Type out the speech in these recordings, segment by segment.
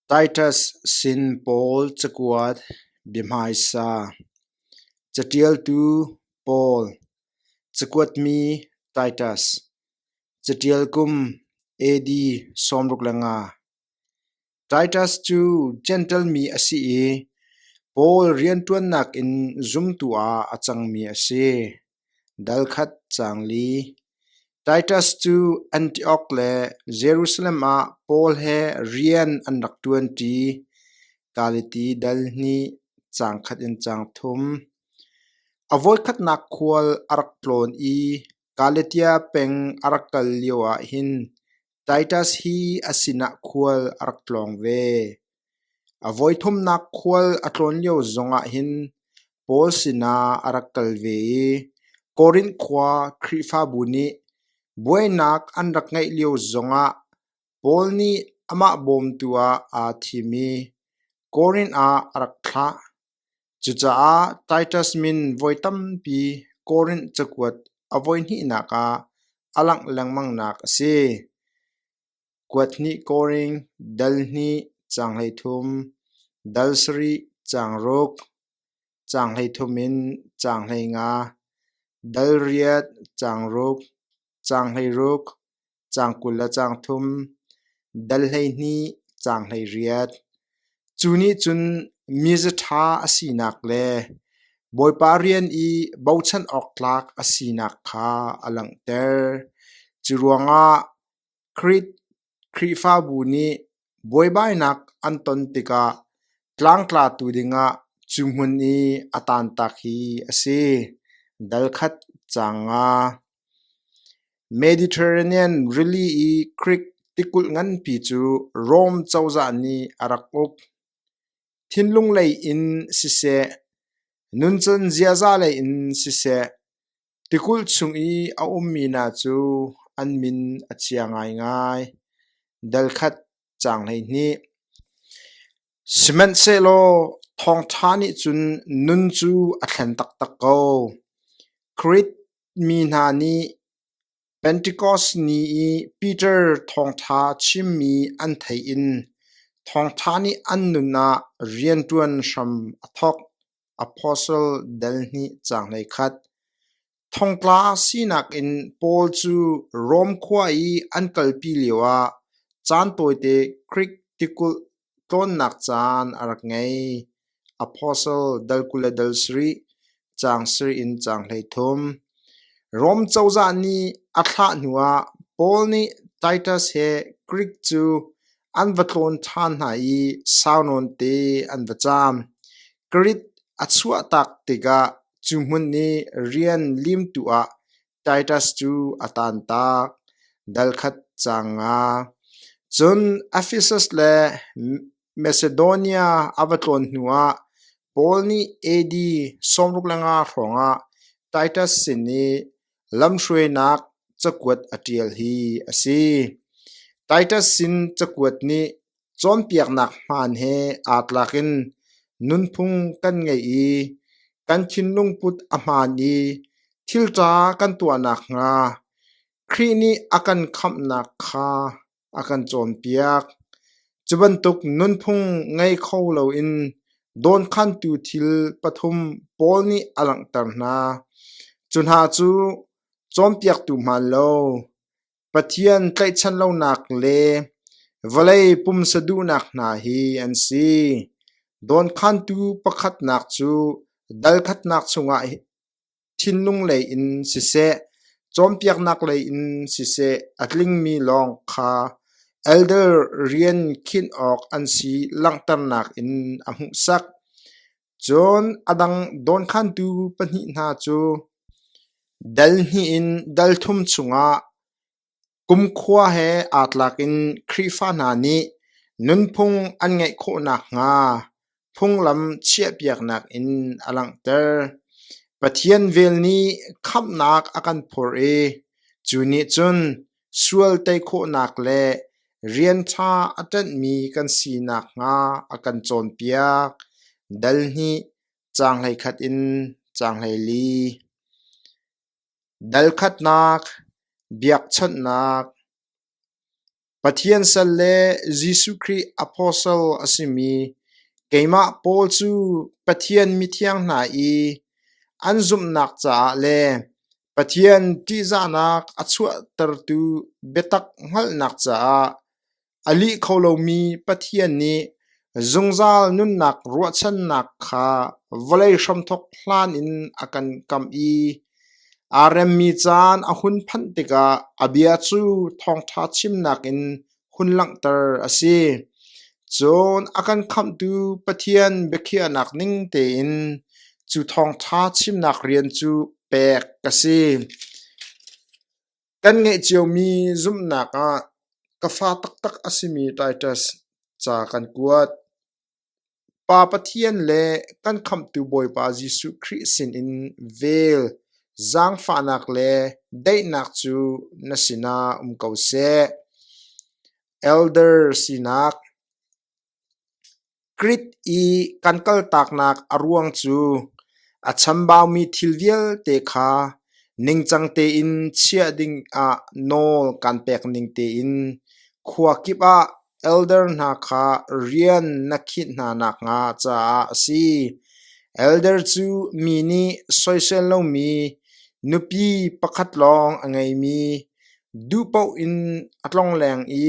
Titus sin Paul cakuat biahmaisa. Caṭialtu Paul, cakuatmi Titus, caṭial kum AD 65. Titus cu Jentail mi a si i Paul rianṭuannak in zumtu ah a cangmi a si. Dal khat caang li. Titus cu Antiok le Jerusalem ah Paul he rian an rak ṭuanṭi. Galati dal hnih caang khat in caang thum. A voikhatnak khual a rak tlawn i Galatia peng a rak kal lioah hin Titus hi a sinah khual a rak tlawng ve. A voithumnak khual a tlawn lio zongah hin Paul sinah a rak kal ve i Korinth khua Khrihfabu nih buainak an rak ngeih lio zongah Paul nih amah bawmtu ah aa thim i Korinth ah a rak thlah. Cucaah Titus min voi tampi Korinth cakuat a voihnihnak ah a langh lengmangnak a si. Kuat hnih Koring, dal hnih, caang 13, dal sarih, caang ruk, caang 13 in caang 15, dal riat, caang ruk, caang 16, caang 20 le caang thum, dal 12, caang 18. Cu nih cun mizaṭha a sinak le Bawipa rian i bochan awk tlak a sinak kha a langhter. Cu ruangah Krit Khrihfabu nih buaibainak an ton tikah tlangtlatu dingah cu hmun i a taantak hi a si. Dal khat caang nga. Mediterranean rili i Greek tikulh nganpi cu Rom cozah nih a rak uk. Thinlung lei in siseh, nuncan ziaza lei in siseh, Tikulh chung i a ummi hna cu an min a chia ngaingai. Dal khat caang 12. Sihmanhsehlaw thawngṭha nih cun nun cu a thlen taktak ko. Krit mi hna nih Pentekos ni i Peter thawngṭha chimmi an theih in thawngṭha nih an nun ah rianṭuan hram a thawk. Apostle dal hnih caang 11. Thongtla sinak in Paul cu Rom khua i an kalpi lioah caan tawite Greek tikulh tlawnnak caan a rak ngei. Apostle dal 27, caang sarih in caang 33. Rom cozah nih a thlah hnuah Paul nih Titus he Greek cu an va tlawn ṭhan hna i sau nawnte an va caam. Krit a chuahtak tikah cu hmun i rian limtu ah Titus cu a taantak. Dal khat caang nga. Cun Efesus le Macedonia a va tlawn hnuah Paul nih AD 65 hrawngah Titus sin i lamhruainak cakuat a ṭial hi a si. Titus sin cakuat nih cawnpiaknak hmaan he aa tlak in nunphung kan ngeih i kan thinlung put a hmaan i thilṭha kan tuah nakhnga Khrih nih a kan khamhnak kha a kan cawnpiak. Cu bantuk nunphung ngei kho loin dawnkhantu thil pathum Paul nih a langhter hna. Cu hna cu cawnpiaktu hmaan lo, Pathian tlaihchan lonak le vawlei pumsa duhnak hna hi an si. Dawnkhantu pakhatnak cu dal khatnak chungah thinlung lei in siseh, cawnpiaknak lei in siseh a tlingmi lawng kha elder rian khinh awk an si langhternak in a hmuhsak. Cun a dang dawnkhantu pahnih hna cu dal hnih in dal thum chungah Kumkhua he aa tlak in Khrihfa hna nih nunphung an ngeih khawh nakhnga phunglam chiahpiaknak in a langhter. Pathian vel nih khamhnak a kan phurh i cu nih cun sual tei khawhnak le rian ṭha a ṭanhmi kan si nakhnga a kan cawnpiak. Dal hnih, caang 11 in caang 14. Dal khatnak, biakchawnhnak. Pathian sal le Jesuh Khrih apostle a simi keimah Paul cu Pathian mithiang hna i an zumhnak caah le Pathian ṭihzahnak a chuahtertu biatak hngalhnak caah a lih kho lomi Pathian nih zungzal nunnak ruahchannak kha vawlei hramthawk hlan in a kan kamh i aa remmi caan a hun phanh tikah a bia cu thawngṭha chimnak in hun langhter a si. Cun a kan khamhtu Pathian biakhiahnak ning tein cu thawngṭha chimnak rian cu pek ka si. Kan ngeih ciomi zumhnak ah ka fa taktak a simi Titus ca kan kuat. Pa Pathian le kan Khamhtu Bawipa Jesuh Khrih sinin vel, zaangfahnak le daihnak cu na sinah um ko seh. Elder sinak Krit i kan kaltaknak a ruang cu a chambaumi thil vialte kha ningcang tein chiah dingah nawl kan pek ning tein khua kip ah elder hna kha rian na khinh hna nakhnga caah a si. Elder cu mi nih soisel lomi, nupi pakhat lawng a ngeimi, duh paoh in a tlongleng i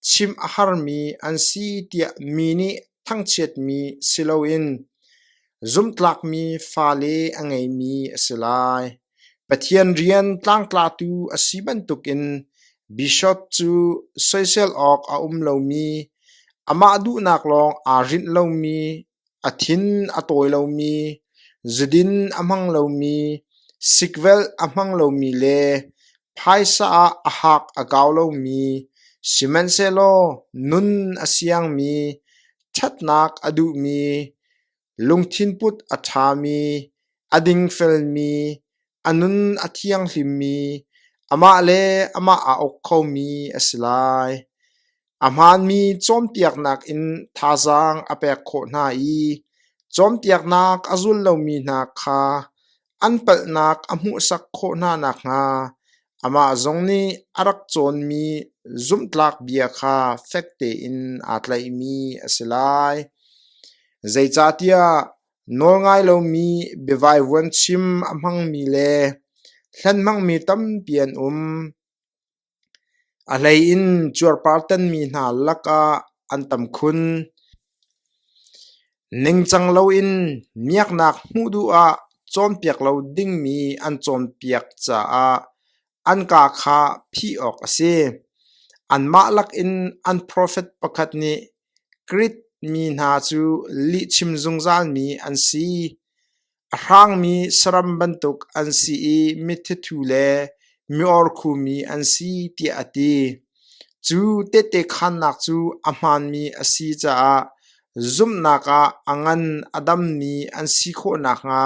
chimh a harmi an si tiah mi nih thangchiatmi si loin zumhtlakmi fale a ngeimi a si lai. Pathian rian tlangtlatu a si bantukin bishop cu soisel awk a um lomi, amah duhnak lawng aa rinh lomi, a thin a tawi lomi, zudin a hmang lomi, sikvelh a hmang lomi le phaisa ah a hak a kau lomi, sihmanhsehlaw nun a siangmi, ṭhatnak a duhmi, Lungthin put a ṭhami, a dingfelmi, a nun a thianghlimmi, amah le amah aa uk khomi a si lai. A hmaanmi cawnpiaknak in thazaang a pek khawh hna i cawnpiaknak a zul lomi hna kha an palhnak a hmuhsak khawh hna nakhnga amah zong nih a rak cawnmi zumhtlak bia kha fek tein aa tlaihmi a si lai. Zeicahtiah nawlngai lomi biavaivuan chim a hmangmi le hlen hmangmi tampi an um. A hlei in cuarpar tanmi hna lakah an tam khun. Ningcang loin miaknak hmuh duh ah cawnpiak lo dingmi an cawnpiak caah an kaa kha phih awk a si. Anmah lakin an profet pakhat nih Krit mi hna cu lihchim zungzalmi an si. A hrangmi saram bantuk an si i mitthitu le mi-orkhumi an si tiah a ti. Cu tehte khaannak cu a hmaanmi a si caah zumhnak ah a ngan a dammi an si khawh nakhnga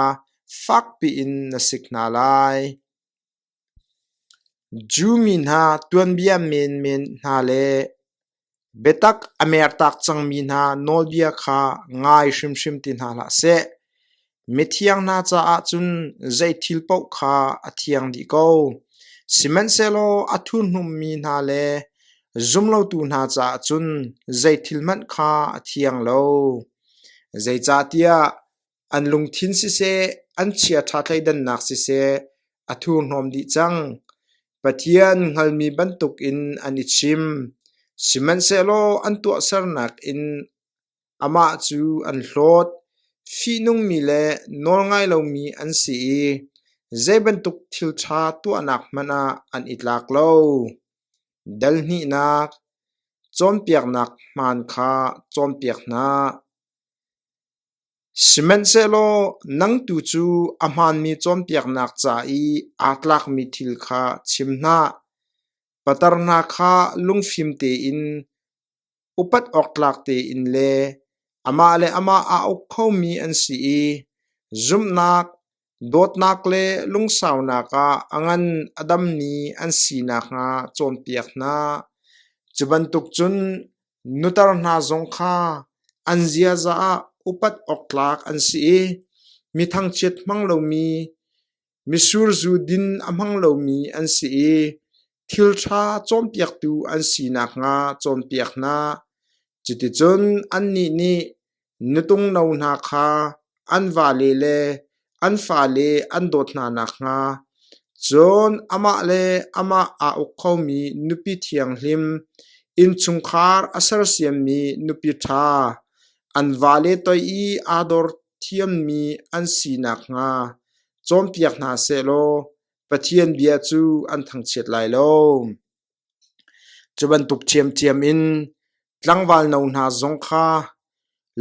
fakpi in na sik hna lai. Jew mi hna tuanbia menmen hna le biatak a mertak cangmi hna nawlbia kha ngai hrimhrim ti hna hlah seh. Mithiang hna caah cun zei thil paoh kha a thiang dih ko. Sihmanhsehlaw a thurhnawmmi hna le zumlotu hna caah cun zei thil hmanh kha a thiang lo. Zeicahtiah An lungthin siseh, an chiaṭha thleidannak siseh, a thurhnawm dih cang. Pathian hngalmi bantukin an i chim, sihmanhsehlaw an tuahsernak in amah cu an hlawt. Fihnungmi le nawlngai lomi an si i zei bantuk thil ṭha tuahnak hmanh ah an i tlak lo. Dal hnihnak, cawnpiaknak hmaan kha cawnpiak hna. Sihmanhsehlaw nang tu cu a hmaanmi cawnpiaknak ca i aa tlakmi thil kha chim hna. Patar hna kha lungfim tein, upat awktlak tein le amah le amah aa uk khomi an si i zumhnak, dawtnak le lungsaunak ah a ngan a dammi an si nakhnga cawnpiak hna. Cu bantuk cun Nutar hna zong kha an ziaza ah upat awktlak an si i mi thangchiat hmang lomi, misurzu din a hmang lomi an si i. Thil ṭha cawnpiaktu an si nakhnga cawnpiak hna. Cuticun annih nih nutung no hna kha an vale le an fale an dawt hna nakhnga, cun amah le amah aa uk khomi nupi thianghlim, innchungkhar a sersiammi nupi ṭha, an vale toi i aa dor thiammi an si nakhnga cawnpiak hna sehlaw Pathian bia cu an thangchiat lai lo. Cu bantuk ṭhiamṭhiam in tlangval no hna zong kha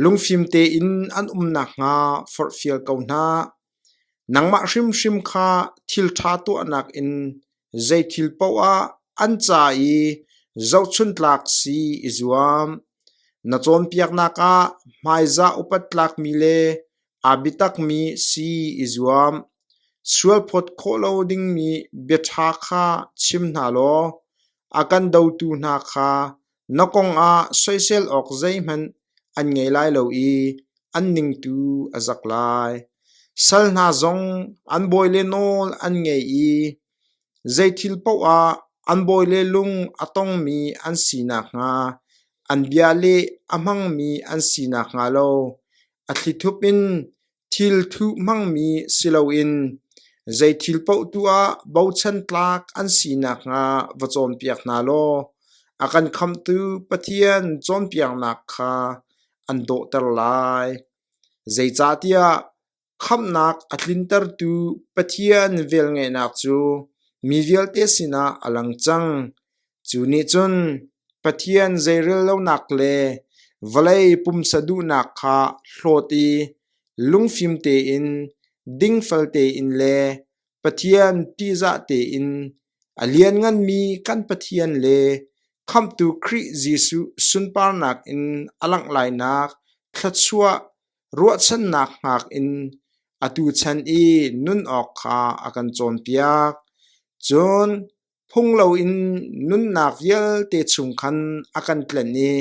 lungfim tein an um nakhnga forhfial ko hna. Nangmah hrimhrim kha thil ṭha tuahnak in zei thil paoh ah an ca i zohchunhtlak si i zuam. Na cawnpiaknak ah hmaizah upat tlakmi le aa biatakmi si i zuam. Sualphawt khawh lo dingmi bia ṭha kha chim hna law a kan dotu hna kha na kong ah soisel awk zeihmanh an ngei lai lo i an ning tu a zak lai. Sal hna zong an bawile nawl an ngei i zei thil paoh ah an bawile lung a tongmi an si nakhnga an bia leh a hmangmi an si nakhnga lo a thlithup in thil thuh hmangmi si loin zei thil paoh tu ah bochan tlak an si nakhnga va cawnpiak hna law a kan khamhtu Pathian cawnpiaknak kha an dawhter lai. Zeicahtiah khamhnak a tlintertu Pathian velngeihnak cu mi vialte sinah a lang cang. Cu nih cun Pathian zeirel lonak le vawlei pumsa duhnak kha hlawt i lungfim tein, dingfel tein le Pathian ṭihzah tein a liannganmi kan Pathian le Khamhtu Khrih Jesuh sunparnak in a langh lainak thluachuah ruahchannak hngak in atu chan i nun awk kha a kan cawnpiak. Cun Phung loin nunnak vialte chung khan a kan tlenh i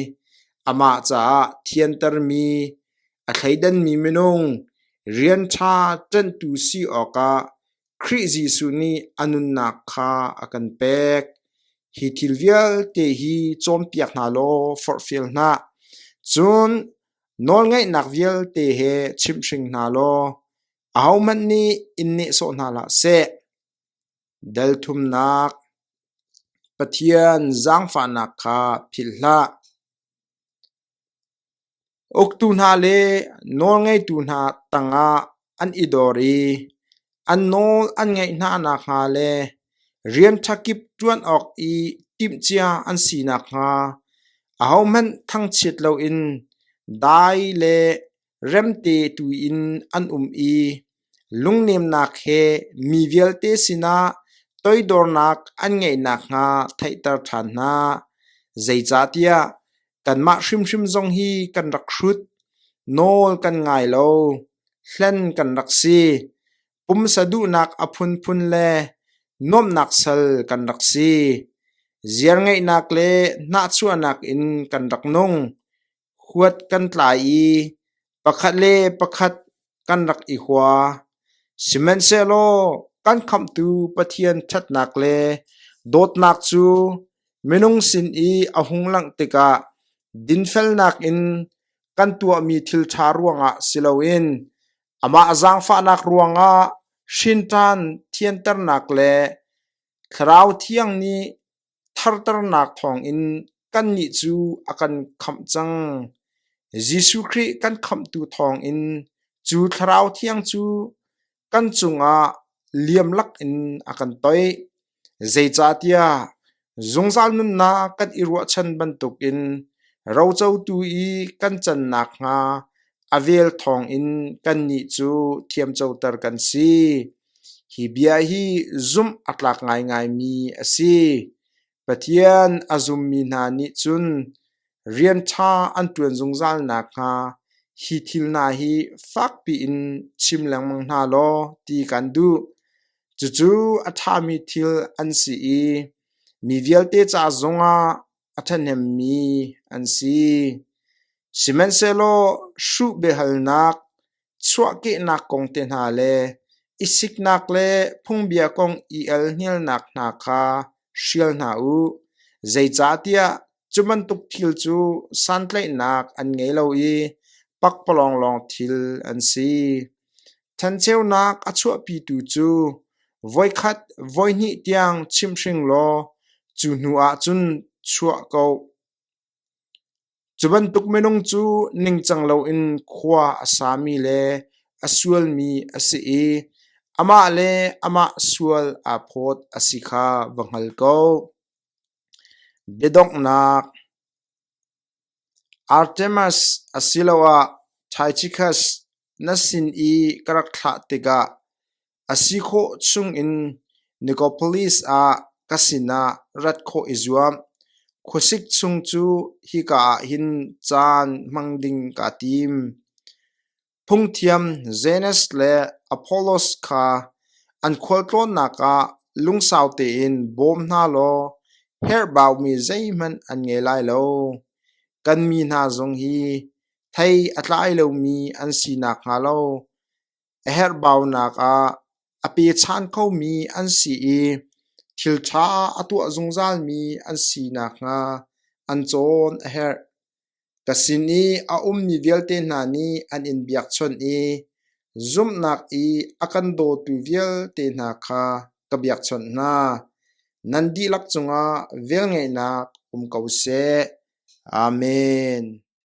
amah caah thiantermi, a thleidanmi minung, rian ṭha ṭanhtu si awkah Khrih Jesuh nih a nunnak kha a kan pek. Hi thil vialte hi cawnpiak hna law forhfial hna. Cun nawlngaihnak vialte he chimhring hna law ahohmanh nih in nehsawh hna hlah seh. Dal thumnak Pathian zaangfahnak kha philh hlah. Uktu hna le nawlngeitu hna tangah an i dor i an nawl an ngaih hna nakhnga le rian ṭha kip ṭuan awk i timhcia an si nakhnga ahohmanh thangchiat loin dai le remte tu in an um i lungnemnak he mi vialte sinah toidornak an ngeih nakhnga theihter ṭhan hna. Zeicahtiah kanmah hrimhrim zong hi kan rak hrut, nawl kan ngai lo, hlen kan rak si, pumsa duhnak a phunphun le nuamhnak sal kan rak si. Ziarngeihnak le hnahchuahnak in kan rak nung. Huat kan tlai i pakhat le pakhat kan rak i hua. Sihmanhsehlaw kan Khamhtu Pathian ṭhatnak le dawtnak cu minung sin i a hung langh tikah dinfelnak in kan tuahmi thil ṭha ruangah si loin amah zaangfahnak ruangah hrinṭhan thianternak le Thlarau Thiang nih tharternak thawngin kannih cu a kan khamh cang. Jesuh Khrih kan khamhtu thawngin cu Thlarau Thiang cu kan cungah liam lakin a kan toih. Zeicahtiah zungzal nunnak kan i ruahchan bantukin rocotu i kan can nakhnga a vel thawngin kannih cu thiamcoter kan si. Hi bia hi zumh a tlak ngaingaimi a si. Pathian a zummi hna nih cun rian ṭha an ṭuan zungzal nakhnga hi thil hna hi fakpi in chim lengmang hna law ti kan duh. Cucu a ṭhami thil an si i mi vialte ca zongah a ṭhahnemmi an si. Sihmanhsehlaw hruh biahalnak chuahkehnak kong te hna le i siknak le phungbia kong i alhnialnak hna kha. hrial hna u, zeicahtiah cu bantuk thil cu santlaihnak an ngei lo i pakpalawng lawng thil an si. Ṭhencheunak a chuahpitu cu voikhat voihnih tiang chimhring law cu hnu ah cun chuah ko. Cu bantuk minung cu ningcang loin khua a sami le a sualmi a si i amah le amah sual aa phawt a si kha va hngal ko. Biadonghnak Artemas asiloah Tychicus na sin i ka rak thlah tikah A si khawh chungin Nicopolis ah ka sinah rat khawh i zuam. Khuasik chung cu hika ah hin caan hmang ding kaa tim. Phungthiam Zenas le Apollos kha an khualtlawnnak ah lungsau tein bawm hna law herhbaumi zeihmanh an ngei lai lo. Kan mi hna zong hi thei a tlai lomi an si nakhnga lo A herhbaunak ah a pechan khomi an si i thil ṭha a tuah zungzalmi an si nakhnga an cawn a herh. Ka sin i a ummi vialte hna nih an in biakchawnh i zumhnak i a kan dawtu vialte hna kha ka biakchawnh hna. Nan dihlak cungah velngeihnak um ko seh. Amen.